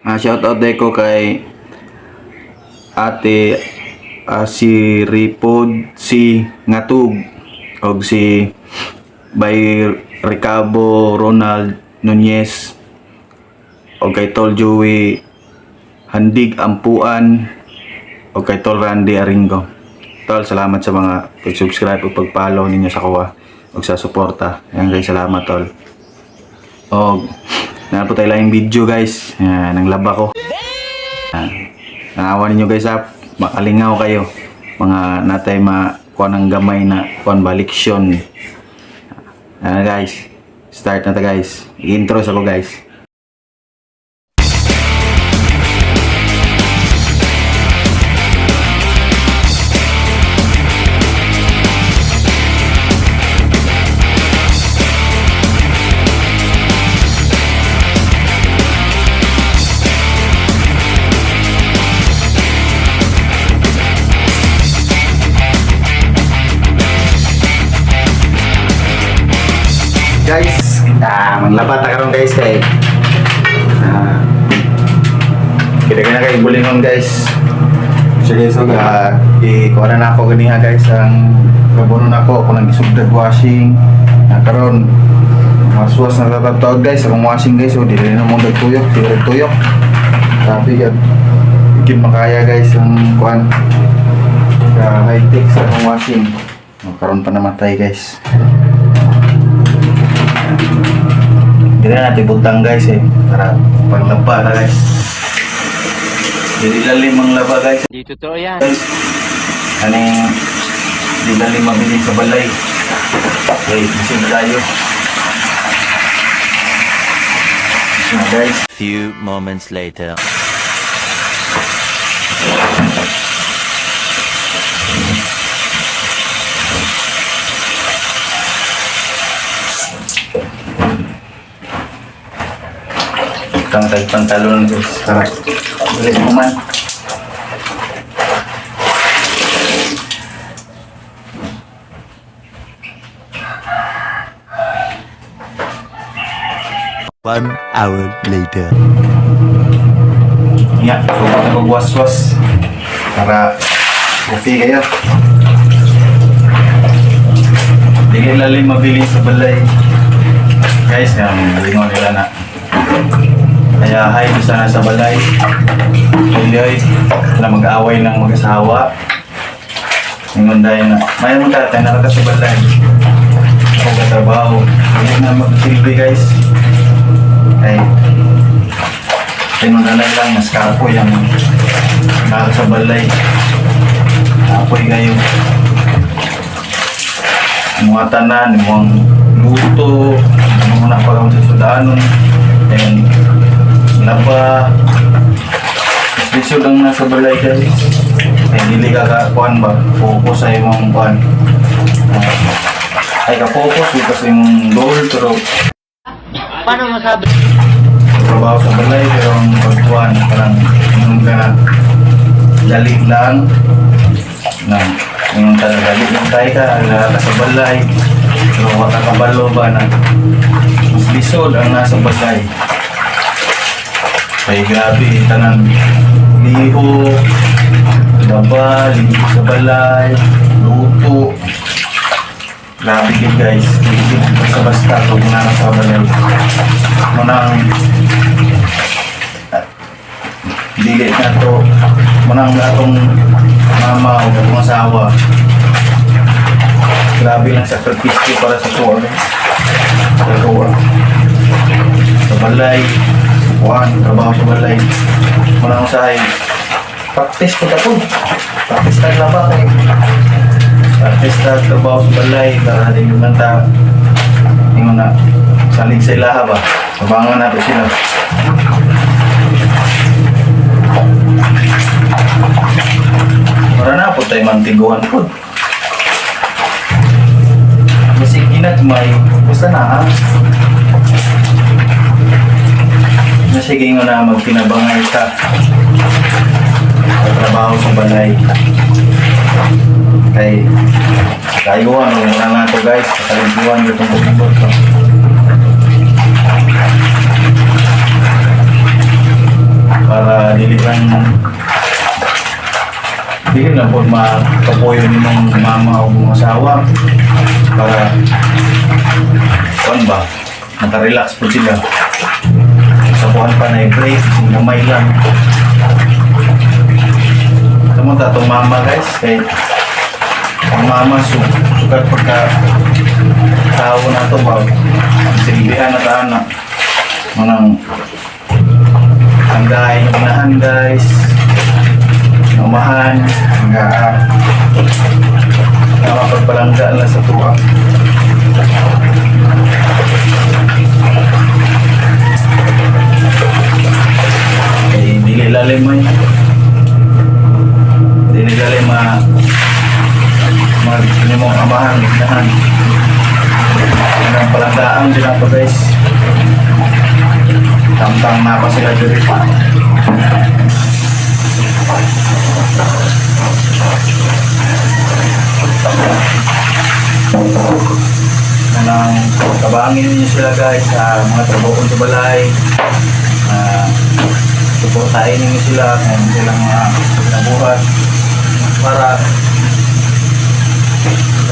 Shout out ko kay Ate si Ripod si Ngatug og si by Ricabo Ronald Nunez og kay Tol Joey Handig Ampuan og kay Tol Randy Aringo. Tol, salamat sa mga pag-subscribe ug pag-follow ninyo sa kuha ug sa suporta. Ayan guys, salamat, tol. Og naa po tayo laing video, guys. Yan, ang laba ko. Yan. Naawa ninyo, guys, ha. Makalingaw kayo. Mga natay ma kuha ng gamay na kuan ba leksyon. Yan guys. Start na ta, guys. Intro sa ko, guys. Guys, manglaba ta karon, guys, kay kaya na kay bulingon, guys. Sige, so i-kuha na ako ganiha, guys, ang gabono na ako ako nang gisugdag washing na karon maswas na tatatawag, guys, akong washing, guys. So dili na mo tuyok, dili tuyok. Sabi ka gid makaya, guys, ang kuan ka high tech sa akong washing. Oh, karon pa namatay, guys. Dili na natin butang, guys, eh, para panglaba na, guys. Dili lalim ang laba, guys. Di totoo yan. Guys, aning di lalim mabili sa balay. Okay, bisin na tayo. Bisin na, guys. Few moments later. Butang tayo pantalon, guys, para dili mo man. 1 hour later. Nga, sugot na kog waswas para okay kayo. Dili lalim mabili sa balay. Guys, ang lingon nila na. Kaya hi bisa na sa balay. Ay, na mag-away ng mag-asawa. Ingon dahil na. May mo tatay, nakaka sa balay. Ako katrabaho. Hindi na magsilbi, guys. Ay, tinundanay lang, mas kapoy ang nasa sa balay. Kapoy kayo. Mga tanan, mga luto, mga napagawin sa sudanon, and laba. Mas lisod ang nasa balay, guys. Ay, dili ka kakuan ba? Focus sa imong kuan. Ay, ka-focus dito sa imong goal, pero Paano masabi? Trabaho sa balay, pero ang pagkuhan parang nung ka na dali lang na yung talaga dali lang tayo ka ala ka sa balay, pero wa ka kabalo ba na mas lisod ang nasa balay kay grabe tanan liho, laba, ligo sa balay, luto. Grabe gid, guys. Hindi basta basta pag nasa sa balay manang dili na to manang atong mama o atong asawa. Grabe lang sakripisyo para sa tuwa, guys, sa tuwa sa balay, sa kuan trabaho sa balay. Manang usahay practice po ta po, practice tag laba kay practice tag trabaho sa balay para di man ta ingon na salig sa ilaha ba, tabangan nato sila. Para na po tayo mantiguan po. Masig ginagmay, basta na ha. Masig ingon na magtinabangay ka sa trabaho sa balay. Kay sa kayuhan, wala na to, guys. Sa kaliguan, itong kumibot. No? Dili lang dili lang po makapuyo ni mong mama o mong asawa para kuan ba, makarelax po sila sa kuan pa na i-break, gamay lang. Tamo ta itong mama, guys, kay ang mama sukat pagka tao na to ba, silbihan na taan na manang hanggain yung unahan, guys, umahan hangga tama pagpalangga lang sa tuwa. Kay dili lalim ay dili lalim ma mag mong amahan gignahan ang palanggaan sila to, guys, tamtang na pa sila diri. Manang kabangin niyo sila, guys, sa mga trabaho sa balay. Suportahin niyo sila kung silang mga nabuhat para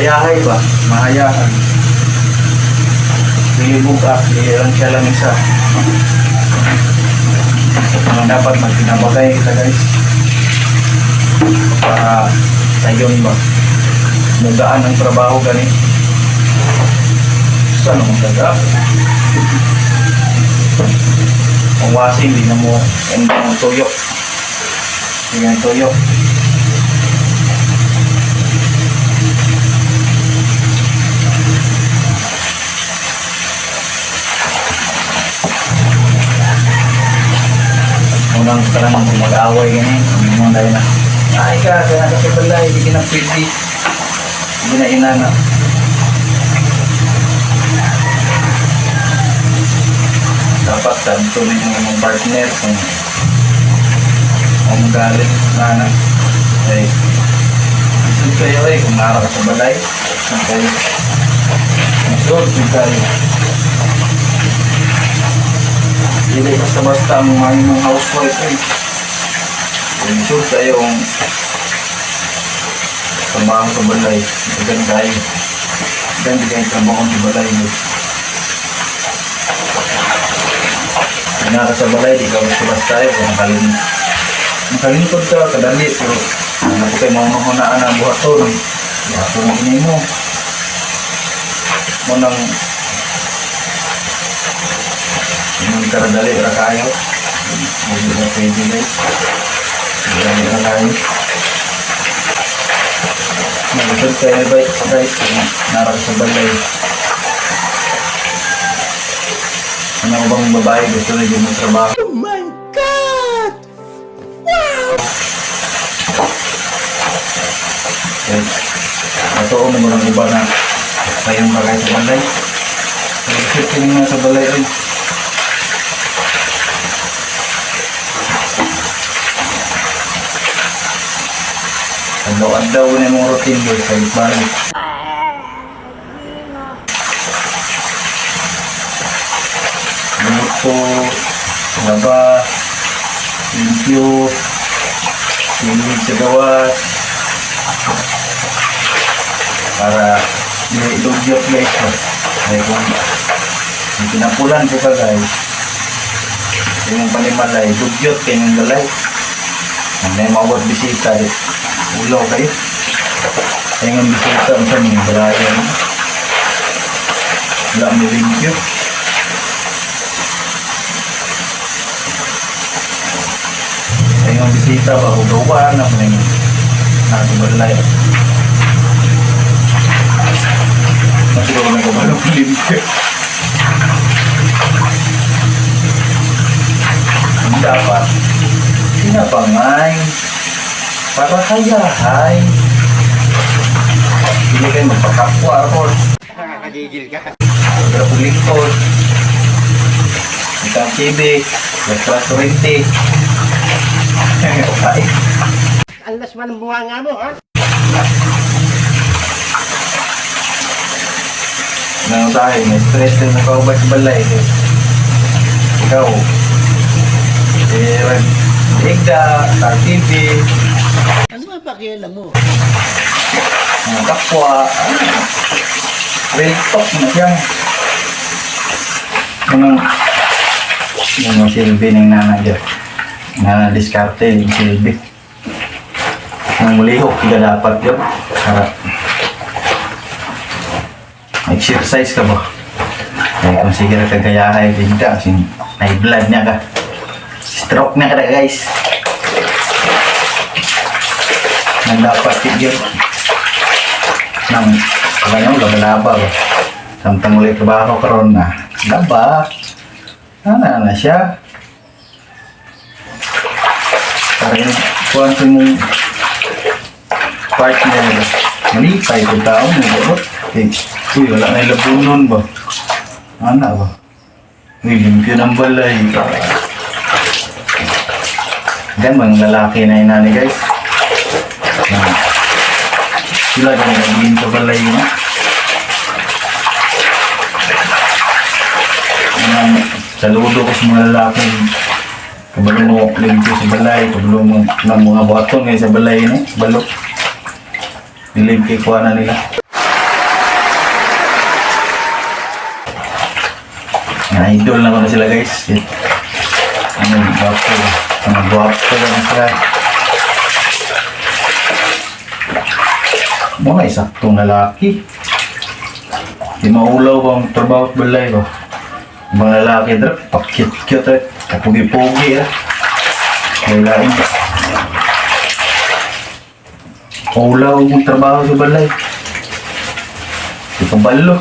hayahay ba, mahayahan. Dili bug-ak, dili lang siya lang isa. Mga dapat magpinabagay kita, guys, para sayon ba, mugaan ang trabaho gani. Saan naman daga? Ang washing, di na mo, hindi mo tuyo. Hindi na tuyo. Unang talang kung mag-away ganyan, hindi mo dahil na, ay ka, kaya kasi pala, hindi ka na pwede. Hindi na inana. Dapat tanto rin yung imong partner kung ang galit na na ay isod kayo eh kung nara ka sa balay isod kayo, isod kayo. Hindi basta-basta ang mga imong housewife eh. Isod kayo ang trabaho sa balay. Dagan kayo, dagan kayo trabaho sa balay eh. Nara sa balay, di ka basta-basta eh. Kung nakalingkod ka, kadali, pero ano po kayo mga mahunaan na buhaton. Di ako makinay mo. Munang yung karadali, ra kayo. Hindi na pwede, guys. Dali ra kayo. Nagusod kayo ba, guys, kung nara sa balay. Ano bang babae gusto na din trabaho? Oh my God! Okay. Totoo mo lang iba na kayong bagay sa balay. Nag-shoot ka nga sa balay ay. Adlaw-adlaw na yung routine, guys, kahit balik. Luto, laba, limpyo, silid sa gawas, para dili dugyot, guys ba. Ay kung kung pinapulan ko ka, guys, yung panimalay dugyot kay ng balay. Ang may mawat bisita eh. Ulaw kayo ay nga bisita unsa ni balayan, wala mo limpyo. Ay nga bisita ba, hugawan na mo yung nato balay. Siguro na kabalo ng limpyo. Ang dapat, sinabangay, para hayahay. Hindi kayo magpakapwa ako. Nakakagigil ka. Pero kung lingkod, isang TV, plus 20. Okay. Alas man ang bunga mo, ha? Nang sa akin, may stress din ang kaubay sa balay. Eh. Ikaw, eh, Igda, Star TV, Ano ba pakialam mo? Mga kapwa, ano, real talk na siya. Anong, yung silbi ng nana dyan. Nana diskarte, yung silbi. Nang mulihok, ka dapat yun. Harap. Exercise ka ba? Kaya kung sige na kagayahay, ligda, sin high blood niya ka. Stroke na ka na, guys. Nang dapat yun nang kanya laba-laba ba. Samtang ulit trabaho karon na laba. Ana na siya. Para yung kuhan sa mong partner. Malipay ko tao mo ba? Eh, uy, wala na ilabunon ba? Ana ba? Uy, limpyo ng balay. Gan mga lalaki na inani, guys. Na, sila ganun naging sa balay na. Ang saludo ko sa mga lalaki. Kabalo mo limpyo sa balay, kabalo mo ng mga buhaton ngayon sa balay no? Balo. Dilib kay kuha na nila. Nga idol na ko na sila, guys. Ano, gwapo. Mga gwapo na sila. Mga isaktong lalaki. Di maulaw ba ang trabaho sa balay ba? Mga lalaki drop, pakit-cute eh. Kapugi-pugi eh. Wala yun. Ulaw ang trabaho sa balay. Di kabalo.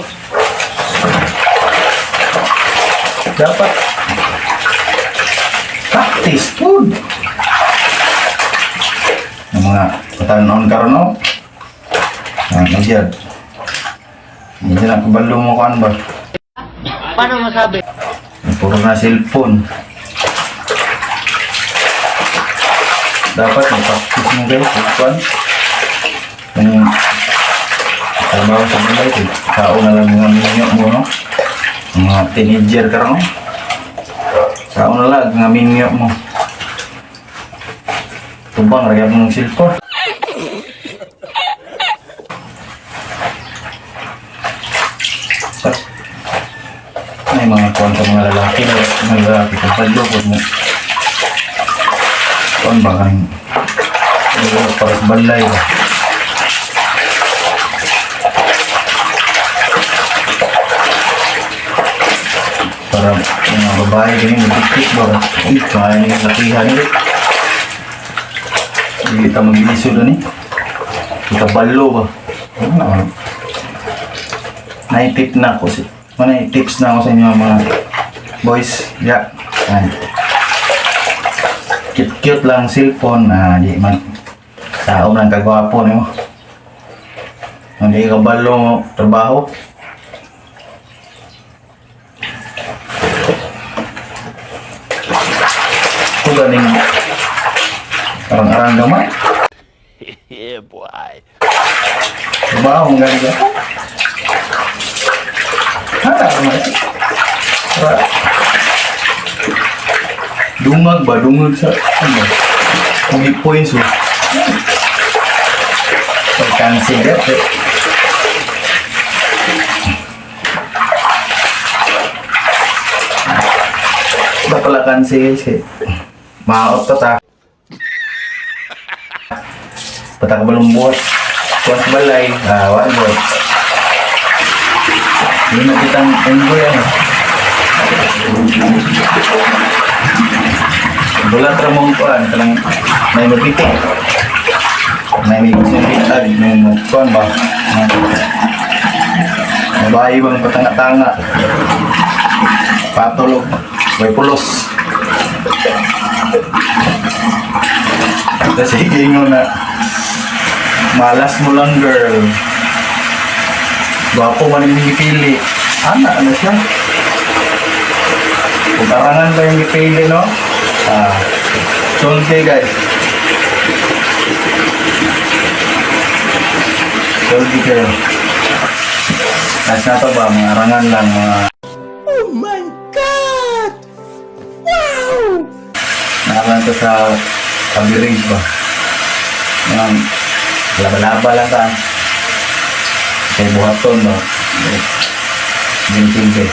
Dapat practice food. Ang mga patanon karon no? Ah, nagyad. Hindi na kabalo mo kuan ba? Paano masabi? Puro na cellphone. Dapat may practice mo, guys. Kuan. Yung trabaho sa balay, eh, tao na lang mga minyo mo, no? Mga teenager ka no? Tao na lang, mga minyo mo. Tubang, ragyan mo ng cellphone. Sa may mga kuwan sa mga lalaki na mga lalaki kung padlo mo kuwan ba kaning para sa balay ba para yung mga babae ganyan magdikit ba, uy, kaya na yung lakihan nila, hindi ta magilisod ni kita balo ba, ano naitip na ako si mana, tips na ako sa inyo mga boys ya. Ayan. Cute cute lang cellphone na di man tao lang kagwapo nimo, hindi ka balo mo trabaho. Ko ganing arang-arang gamay. Yeah, boy. Trabaho ang galing ako. Ha, tama. Ra. Dungag ba? Dungag sa, ano ba? Pugi points ba? Pagkansi eh. Ba pala kansi, guys eh. Maot ta ta. Pata ka balong buhat. Kuwan sa balay. Ah, wala buhat. Hindi na kitang enjoy ano. Bulat ra mong kuan kanang may mabitik. May may bitag, may kuan ba? Babae bang patanga-tanga. Patulog. May pulos. Kasi ingon na malas mo lang, girl. Gwapo man yung gipili. Ana, ano siya? Kung arangan ba yung gipili, no? Ah, sulti, guys. Sulti kayo. Tapos na to ba, mga arangan lang, mga Oh my God! Wow! na Nakan to sa average ba. Nang laba-laba lang ta. Kay buhaton ba. Silbi.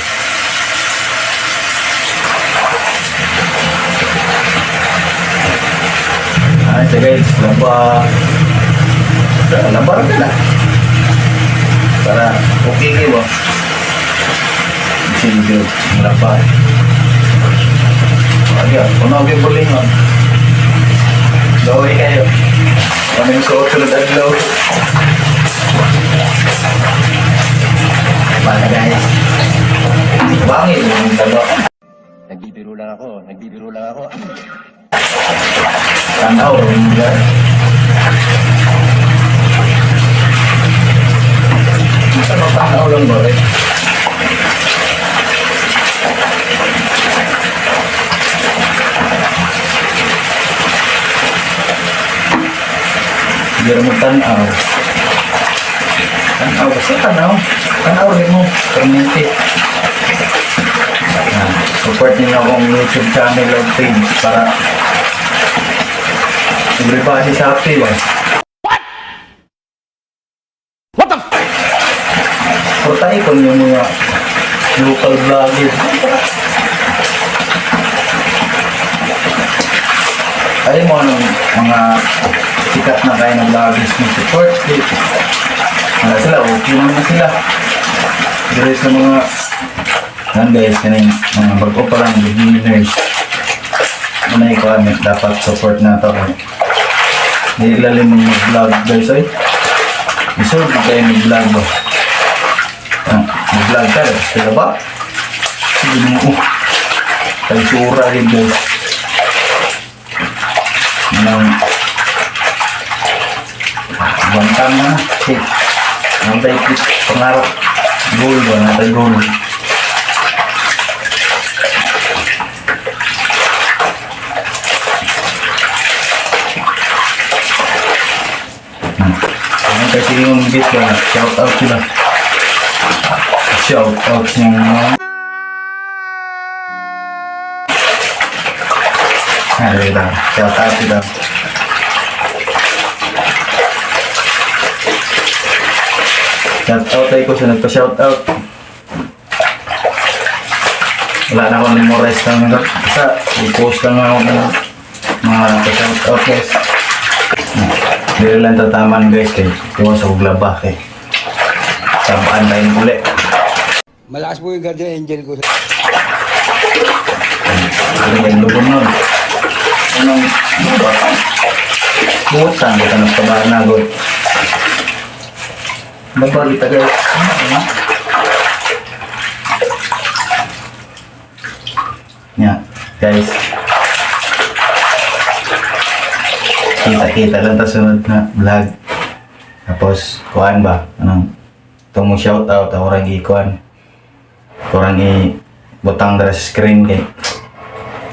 Ay, so guys, laba. Laba rin ka na. Para okay kayo ba? Silbi, laba. Ay, puno yung bulingon. Laway kayo. Ano yung suot sunod adlaw? Para guys. Bangin yung taba. Nagbibiro lang ako, nagbibiro lang ako. Tanaw, yung lugar. Basta magtanaw lang ba eh? Hindi rin mo tanaw. Tanaw, basta tanaw. Tanaw rin mo. Permanente. Ah, support niyo akong YouTube channel o page para libre pa kasi Shopee ba? What? What the f***? Portahe ko yung mga local vloggers. Alam mo anong mga sikat na kaya ng vloggers ng support. Eh, wala sila, okay naman sila. Pero sa mga yan guys, kaning mga bago pa lang beginners. Ano yung comment, dapat support na to. Hindi ilalim mo mag-vlog guys ay. Isod na kayo mag-vlog ba? Ah, mag-vlog ka, sila ba? Sige mo, oh. Kay sura rin guys. Anong Bantang na. Shit. Nantay pangarap. Goal ba? Nantay goal. Ano kasi yung guys ba? Shout out sila. Shout out niyang mga. Ay, wait lang. Shout out sila. Shout out ay ko sa nagpa-shout out. Wala na akong memorize lang nito. Basta, i-post lang ako ng mga nagpa-shout out guys. Dili lang tataman guys kay iwas sa uglaba kay sabaan tayo uli. Malakas po yung guardian angel ko. Ano yung lubon nun? Anong, ano ba? Butang, kita nagtabaan na god. Laba kita guys. Ano, ano? Yeah, guys. Kita-kita lang ta sunod na vlog. Tapos, kuan ba? Anong, itong mo shout out, ako rin i-kuan. Ako rin i-butang dara sa screen kay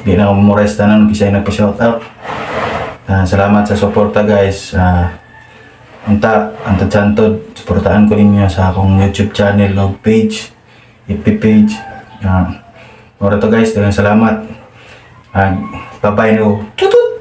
di na ako memorize tanan kasi nagpa-shout out. Ah, salamat sa suporta guys. Ah, unta antod santod suportahan ko ninyo sa akong YouTube channel o page, FB page. Ah, ora to guys, daghang salamat. Ah, bye-bye no. Tutut.